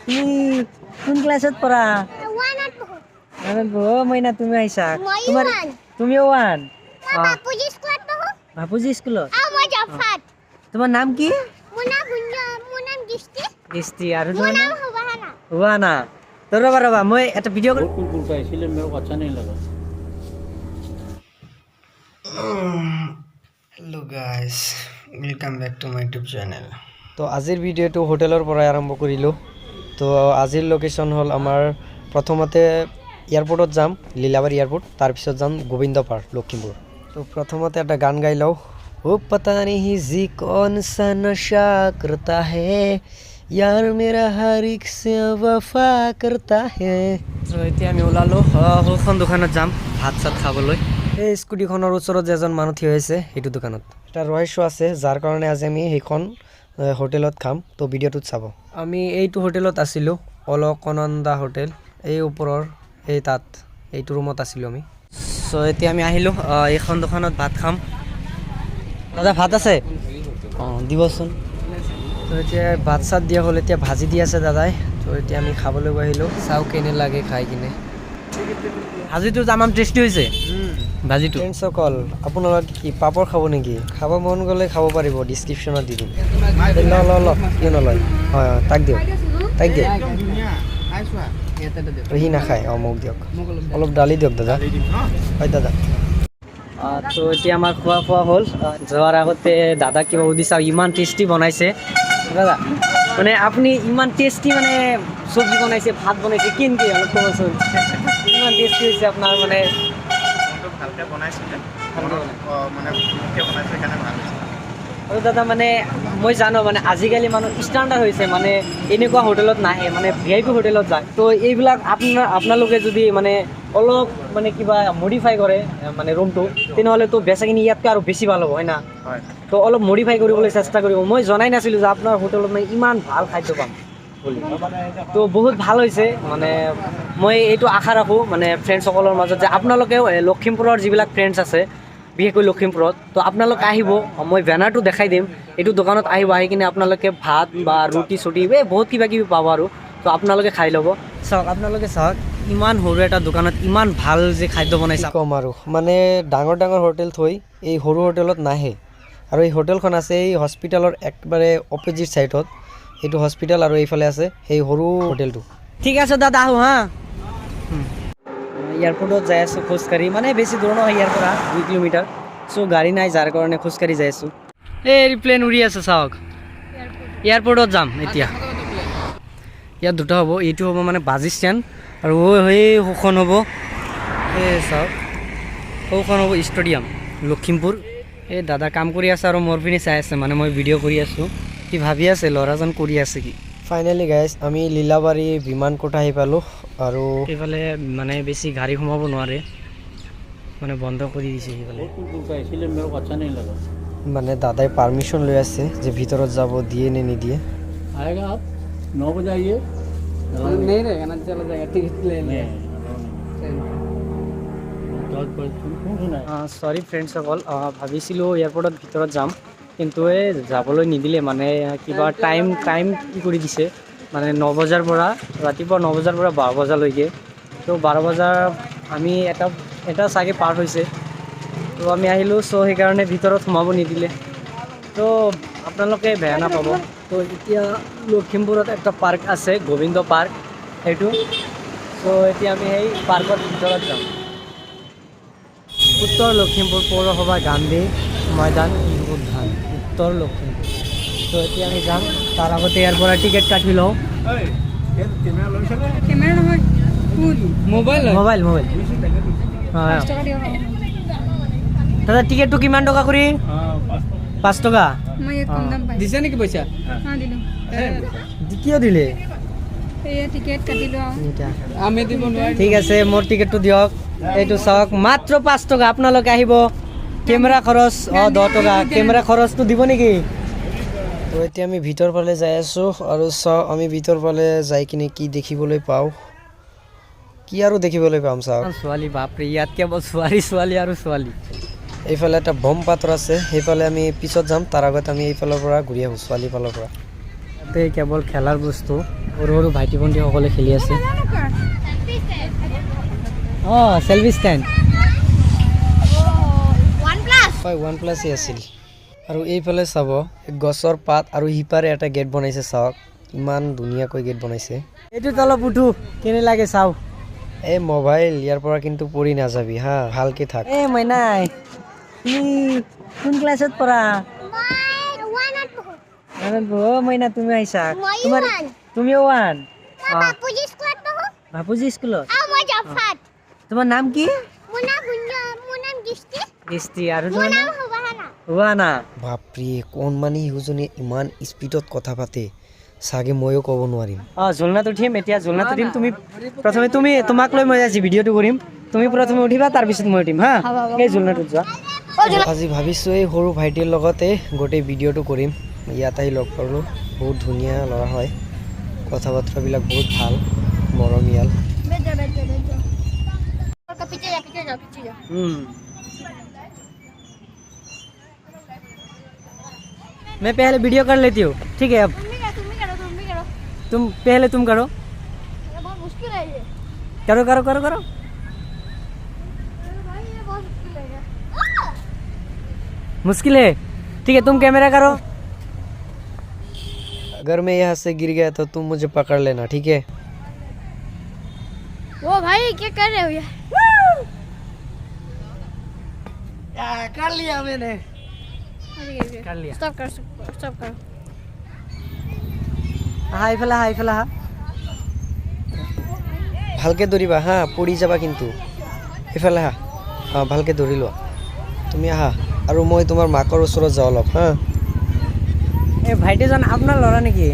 তুমি কোন ক্লাছত পঢ়া? ওৱানত পঢ়ো। ওৱানত পঢ়ো। অ' মইনা, তুমি আহিছা? ময়ো তোমাৰ ওৱান। তুমিও ওৱান? মই বাপুজী স্কুলত পঢ়ো। বাপুজী স্কুলত। আৰু মই জফাত। তোমাৰ নাম কি? মোৰ নাম শূন্য, মোৰ নাম দৃষ্টি। দৃষ্টি। আৰু মোৰ তোমাৰ নাম নাম? সুবাহানা। হোৱানা। তো ৰ'বা ৰ'বা, মই এটা ভিডিঅ' बहुत कुकुर का, इसीलिए मेरे को अच्छा नहीं लगा। Hello guys, welcome back to my YouTube channel. তো আজিৰ ভিডিঅ'টো হোটেলৰ পৰাই আৰম্ভ কৰিলোঁ। তো আজিৰ লোকেশ্যন হ'ল আমাৰ প্ৰথমতে এয়াৰপৰ্টত যাম, লীলাবাৰী এয়াৰপৰ্ট, তাৰপিছত যাম গোবিন্দ পাৰ্ক, লখিমপুৰ। তো প্ৰথমতে এটা গান গাই লওঁ। ओ पता नहीं जी कौन सा नशा करता है, यार मेरा हर एक से वफा करता है। তো এতিয়া আমি ওলালোঁ, সৌখন দোকানত যাম ভাত চাত খাবলৈ। এই স্কুটিখনৰ ওচৰত যে এজন মানুহ থিয় হৈছে, সেইটো দোকানত এটা ৰহস্য আছে, যাৰ কাৰণে আজি আমি সেইখন হোটেলত খাম। তো ভিডিঅ'টোত চাব। আমি এইটো হোটেলত আছিলোঁ, অলকনন্দা হোটেল, এই ওপৰৰ এই তাত এইটো ৰুমত আছিলোঁ আমি। চ' এতিয়া আমি আহিলোঁ, এইখন দোকানত ভাত খাম। দাদা, ভাত আছে? অঁ, দিবচোন। তো এতিয়া ভাত চাত দিয়া হ'ল, এতিয়া ভাজি দি আছে দাদাই। তো এতিয়া আমি খাবলৈ বহিলোঁ, চাওঁ কেনে লাগে খাই কিনে। ভাজিটো তামাম টেষ্টি হৈছে ভাজিটো। ফ্ৰেণ্ডছসকল, আপোনালোকে কি পাপৰ খাব নেকি? খাব মন গ'লে খাব পাৰিব, ডিছক্ৰিপশ্যনত দি দিম। এই ল ল ল, কিয় নলয়? হয় হয়, তাক দিয়ক, তাইক দিয়ক। সি নাখায়। অঁ, মোক দিয়ক, অলপ দালি দিয়ক দাদা। হয় দাদা। তো এতিয়া আমাৰ খোৱা খোৱা হ'ল। যোৱাৰ আগতে দাদা কিবা সুধি চাওঁ, ইমান টেষ্টি বনাইছে। দাদা, মানে আপুনি ইমান টেষ্টি মানে চব্জি বনাইছে, ভাত বনাইছে, কেনেকৈ, অলপ ক'বচোন। ইমান টেষ্টি হৈছে আপোনাৰ মানে। ভালকৈ বনাইছিলে। ভালকে বনাই। অঁ, মানে মোতকৈ বনাইছে সেইকাৰণে ভাল হৈছে। আৰু দাদা, মানে মই জানো, মানে আজিকালি মানুহ ষ্টেণ্ডাৰ্ড হৈছে, মানে এনেকুৱা হোটেলত নাহে, মানে ভিআইপি হোটেলত যায়। তো এইবিলাক আপোনালোকে যদি মানে অলপ মানে কিবা মডিফাই কৰে মানে ৰুমটো, তেনেহ'লেতো বেচাকিনি ইয়াতকৈ আৰু বেছি ভাল হ'ব, হয় না? হয়। তো অলপ মডিফাই কৰিবলৈ চেষ্টা কৰিব। মই জনাই নাছিলোঁ যে আপোনাৰ হোটেলত মানে ইমান ভাল খাদ্য পাম বুলি। তো বহুত ভাল হৈছে। মানে মই এইটো আশা ৰাখোঁ মানে ফ্ৰেণ্ডছসকলৰ মাজত যে আপোনালোকেও লখিমপুৰৰ যিবিলাক ফ্ৰেণ্ডছ আছে, বিশেষকৈ লখিমপুৰত, তো আপোনালোক আহিব। মই বেনাৰটো দেখাই দিম। এইটো দোকানত আহিব, আহি কিনে আপোনালোকে ভাত বা ৰুটি চুটি এই বহুত কিবা কিবি পাব আৰু। তো আপোনালোকে খাই ল'ব। চাওক, আপোনালোকে চাওক, ইমান সৰু এটা দোকানত ইমান ভাল যে খাদ্য বনাইছে। কি ক'ম আৰু, মানে ডাঙৰ ডাঙৰ হোটেল থৈ এই সৰু হোটেলত নাহে। আৰু এই হোটেলখন আছে এই হস্পিটেলৰ একেবাৰে অপজিট ছাইডত। এইটো হস্পিটেল আৰু এইফালে আছে সেই সৰু হোটেলটো। ঠিক আছে দাদা, আহোঁ হা। এয়াৰপৰ্টত যাই আছোঁ খোজকাঢ়ি, মানে বেছি দূৰ নহয় ইয়াৰ পৰা, 2 কিলোমিটাৰ। চ' গাড়ী নাই, যাৰ কাৰণে খোজকাঢ়ি যাই আছোঁ। এই এৰ'প্লেন উৰি আছে চাওক। এয়াৰপৰ্টত যাম এতিয়া। ইয়াত দুটা হ'ব, এইটো হ'ব মানে বাছ ষ্টেণ্ড আৰু সেই সেইখন হ'ব, এই চাওক, সৌখন হ'ব ষ্টেডিয়াম লখিমপুৰ। এই দাদা কাম কৰি আছে আৰু মোৰ পিনে চাই আছে, মানে মই ভিডিঅ' কৰি আছোঁ। কি ভাবি আছে ল'ৰাজন, কৰি আছে কি? ফাইনেলি গাইজ, আমি লীলাবাৰী বিমান কোঠা আহি পালোঁ আৰু সেইফালে মানে বেছি গাড়ী সোমাব নোৱাৰে, মানে বন্ধ কৰি দিছে সেইফালে। बहुत कुकुर का, इसीलिए मेरे को अच्छा नहीं लगा। মানে দাদাই পাৰ্মিশ্যন লৈ আছে যে ভিতৰত যাব দিয়ে নে নিদিয়ে। आएगा आप 9 बजे आइए। नहीं रहेगा ना, चला जाएगा, टिकट ले नहीं, 10 बजे कौन सुना है? চৰি ফ্ৰেণ্ডছসকল, ভাবিছিলোঁ এয়াৰপৰ্টত ভিতৰত যাম, কিন্তু এই যাবলৈ নিদিলে। মানে কিবা টাইম টাইম কি কৰি দিছে, মানে 9 বজাৰ পৰা, ৰাতিপুৱা 9 বজাৰ পৰা 12 বজালৈকে। তো 12 বজাৰ আমি এটা এটা চাগে পাৰ হৈছে, তো আমি আহিলোঁ। চ' সেইকাৰণে ভিতৰত সোমাব নিদিলে। তো আপোনালোকে বেয়া নাপাব। তো এতিয়া লখিমপুৰত এটা পাৰ্ক আছে, গোবিন্দ পাৰ্ক, সেইটো। চ' এতিয়া আমি সেই পাৰ্কৰ ভিতৰত যাম। উত্তৰ লখিমপুৰ পৌৰসভা, গান্ধী ময়দান শিশু উদ্যান, উত্তৰ লখিমপুৰ। তো এতিয়া আমি যাম, তাৰ আগতে ইয়াৰ পৰা টিকেট কাটি লওঁ। কেমেৰা নহয়, মোবাইল। Mobile, mobile. হয়। 5 টকা দিব। দাদা, টিকেটটো কিমান টকা কৰি? 5 টকা। মই ইয়াত কম দাম পাইছোঁ। দিছে নেকি পইচা? অঁ, দিলোঁ। কিয় দিলে? এয়া টিকেট কাটিলোঁ আৰু। আমি দিব নোৱাৰিম। ঠিক আছে, মোৰ টিকেটটো দিয়ক। এইটো চাওক, মাত্ৰ 5 টকা। আপোনালোকে আহিব। কেমেৰা খৰচ 10 টকা, কেমেৰা খৰচটো দিব নেকি? তো এতিয়া আমি ভিতৰ ফালে যাই আছোঁ আৰু চাওঁ আমি ভিতৰ ফালে যাই কিনে কি দেখিবলৈ পাওঁ। কি আৰু দেখিবলৈ পাম, চাওক। ছোৱালী, বাপৰে, ইয়াত কেৱল ছোৱালী, ছোৱালী আৰু ছোৱালী। এইফালে এটা বম পাথৰ আছে, সেইফালে আমি পিছত যাম। তাৰ আগত আমি এইফালৰ পৰা ঘূৰি আহোঁ, ছোৱালী ফালৰ পৰা। ইয়াতে কেৱল খেলাৰ বস্তু। সৰু সৰু ভাইটি ভণ্টিসকলে খেলি আছে। অঁ, চেল্ফি ষ্টেণ্ড। One plus. হয়, ওৱান প্লাছেই আছিল। আৰু এইফালে চাব, গছৰ পাত আৰু সিপাৰে এটা গেট বনাইছে। চাওক, ইমান ধুনীয়াকৈ গেট বনাইছে। এইটোত অলপ উঠো, কেনে লাগে চাওঁ। এই মোবাইল ইয়াৰ পৰা কিন্তু পৰি নাযাবি হা, ভালকে থাক। এ মইনাই, তুমি কোন ক্লাছত পঢ়া? মই ওৱানত পঢ়ো। অ মইনা, তুমি আহিছা? ময়ো তোমাৰ ওৱান। তুমিও ওৱান? মই বাপুজী স্কুলত পঢ়ো। বাপুজী স্কুলত। আৰু মই জফাত। তোমাৰ নাম কি? মোৰ নাম শূন্য, মোৰ নাম দৃষ্টি। দৃষ্টি। আৰু মোৰ তোমাৰ নাম নাম? সুবাহানা। হুৱানা। বাপৰে, কণমানি শিশুজনীয়ে ইমান স্পীডত কথা পাতে, চাগে ময়ো ক'ব নোৱাৰিম। অঁ, ঝুলনাত উঠিম এতিয়া, ঝুলনাত উঠিম। তুমি প্ৰথমে, তুমি তোমাক লৈ মই আজি ভিডিঅ'টো কৰিম। তুমি প্ৰথমে উঠিবা, তাৰপিছত মই উঠিম। হা, এই ঝুলনাটোত যোৱা। আজি ভাবিছোঁ এই সৰু ভাইটিৰ লগতে গোটেই ভিডিঅ'টো কৰিম। ইয়াত আহি লগ পালোঁ, বহুত ধুনীয়া ল'ৰা হয়, কথা বতৰাবিলাক বহুত ভাল, মৰমীয়াল। पीछे जा, पीछे जाओ, पीछे जाओ। मैं पहले वीडियो कर लेती हूँ, ठीक है? अब तुम भी करो, तुम भी करो, तुम भी करो। तुम पहले, तुम करो। ये बहुत मुश्किल है ये। करो, करो, करो, करो। अरे भाई, ये बहुत मुश्किल है ये। मुश्किल है? ठीक है, तुम कैमरा करो। अगर मैं यहाँ से गिर गया तो तुम मुझे पकड़ लेना, ठीक है? वो भाई, क्या कर रहे हो यार? कर लिया मैंने, कर लिया। स्टॉप कर, स्टॉप करो। আহা, এইফালে আহা, এইফালে আহা। ভালকে ধৰিবা হা, পৰি যাবা কিন্তু। এইফালে আহা। অঁ, ভালকে ধৰি লোৱা। তুমি আহা আৰু মই তোমাৰ মাকৰ ওচৰত যাওঁ অলপ হা। এই ভাইটিজন আপোনাৰ ল'ৰা নেকি?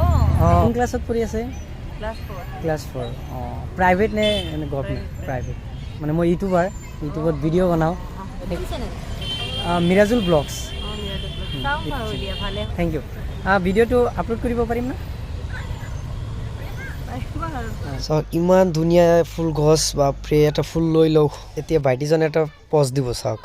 অঁ। কোন ক্লাছত পঢ়ি আছে? Class four. অঁ, প্ৰাইভেট নে গভমেণ্ট? প্ৰাইভেট। মানে মই ইউটিউবাৰ, ইউটিউবত ভিডিঅ' বনাওঁ, মিৰাজুল ব্লগছ। Thank U. ভিডিঅ'টো আপলোড কৰিব পাৰিম না? চাওক, ইমান ধুনীয়া ফুল গছ, বাপৰে। এটা ফুল লৈ লওঁ। এতিয়া ভাইটিজনে এটা পজ দিব, চাওক।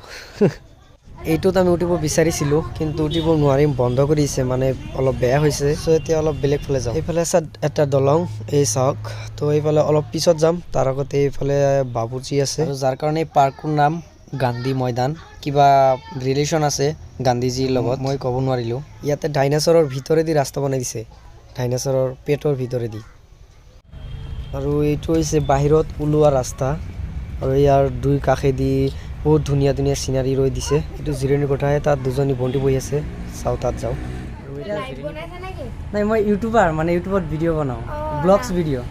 এইটোত আমি উঠিব বিচাৰিছিলোঁ, কিন্তু উঠিব নোৱাৰিম, বন্ধ কৰি দিছে, মানে অলপ বেয়া হৈছে। চ' এতিয়া অলপ বেলেগ ফালে যাওঁ। এইফালে আছে এটা দলং, এই চাওক। তো এইফালে অলপ পিছত যাম, তাৰ আগতে এইফালে বাবুৰ্চি আছে আৰু যাৰ কাৰণে এই পাৰ্কটোৰ নাম গান্ধী ময়দান। কিবা ৰিলেশ্যন আছে গান্ধীজীৰ লগত, মই ক'ব নোৱাৰিলোঁ। ইয়াতে ডাইনাছৰৰ ভিতৰেদি ৰাস্তা বনাই দিছে, ডাইনাছৰৰ পেটৰ ভিতৰেদি। আৰু এইটো হৈছে বাহিৰত ওলোৱা ৰাস্তা আৰু ইয়াৰ দুই কাষেদি বহুত ধুনীয়া ধুনীয়া চিনাৰী ৰৈ দিছে। এইটো জিৰণি কোঠাহে, তাত দুজনী ভণ্টি বহি আছে। চাওঁ, তাত যাওঁ। নাই, মই ইউটিউবাৰ, মানে ইউটিউবত ভিডিঅ' বনাওঁ, ব্লগছ ভিডিঅ',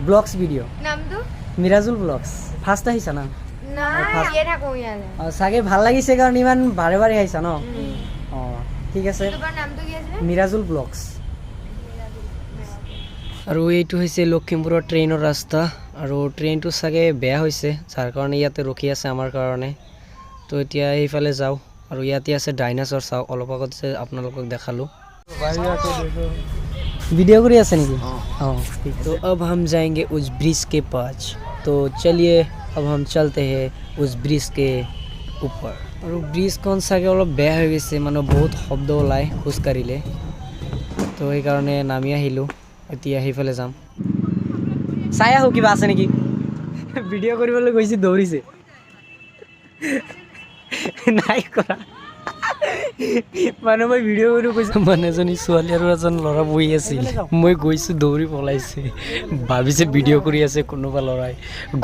ব্লগছ ভিডিঅ'। নামটো? মিৰাজুল ব্লগছ। ফাৰ্ষ্ট আহিছা না? নাই, আহিয়ে থাকো ইয়ালে। অঁ, চাগে ভাল লাগিছে কাৰণ ইমান বাৰে বাৰে আহিছা ন। অঁ, ঠিক আছে। তোমাৰ নামটো কি আছিলে? মিৰাজুল ব্লগছ। আৰু এইটো হৈছে লখিমপুৰৰ ট্ৰেইনৰ ৰাস্তা আৰু ট্ৰেইনটো চাগে বেয়া হৈছে, যাৰ কাৰণে ইয়াতে ৰখি আছে আমাৰ কাৰণে। তো এতিয়া সেইফালে যাওঁ আৰু ইয়াতে আছে ডাইনাছৰ। চাওক, অলপ আগত যে আপোনালোকক দেখালোঁ। ভিডিঅ' কৰি আছে নেকি? অঁ। तो अब हम जाएंगे उस ब्रिज के पास। तो चलिए, अब हम चलते हैं उस ब्रिज के ऊपर। আৰু ব্ৰিজখন চাগে অলপ বেয়া হৈ গৈছে, মানে বহুত শব্দ ওলায় খোজকাঢ়িলে। তো সেইকাৰণে নামি আহিলোঁ, এতিয়া সেইফালে যাম। চাই আহোঁ কিবা আছে নেকি। ভিডিঅ' কৰিবলৈ গৈছে, দৌৰিছে। নাই কৰা মানে মই ভিডিঅ' কৰিব কৈছোঁ। মানে এজনী ছোৱালী আৰু এজন ল'ৰা বহি আছিল, মই গৈছোঁ, দৌৰি পলাইছে। ভাবিছে ভিডিঅ' কৰি আছে কোনোবা ল'ৰাই,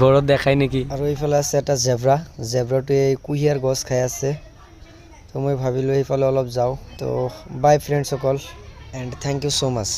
ঘৰত দেখাই নেকি। আৰু এইফালে আছে এটা জেব্ৰা, জেব্ৰাটোৱে কুঁহিয়াৰ গছ খাই আছে। তো মই ভাবিলোঁ এইফালে অলপ যাওঁ। তো বাই ফ্ৰেণ্ডছসকল, and thank you so much.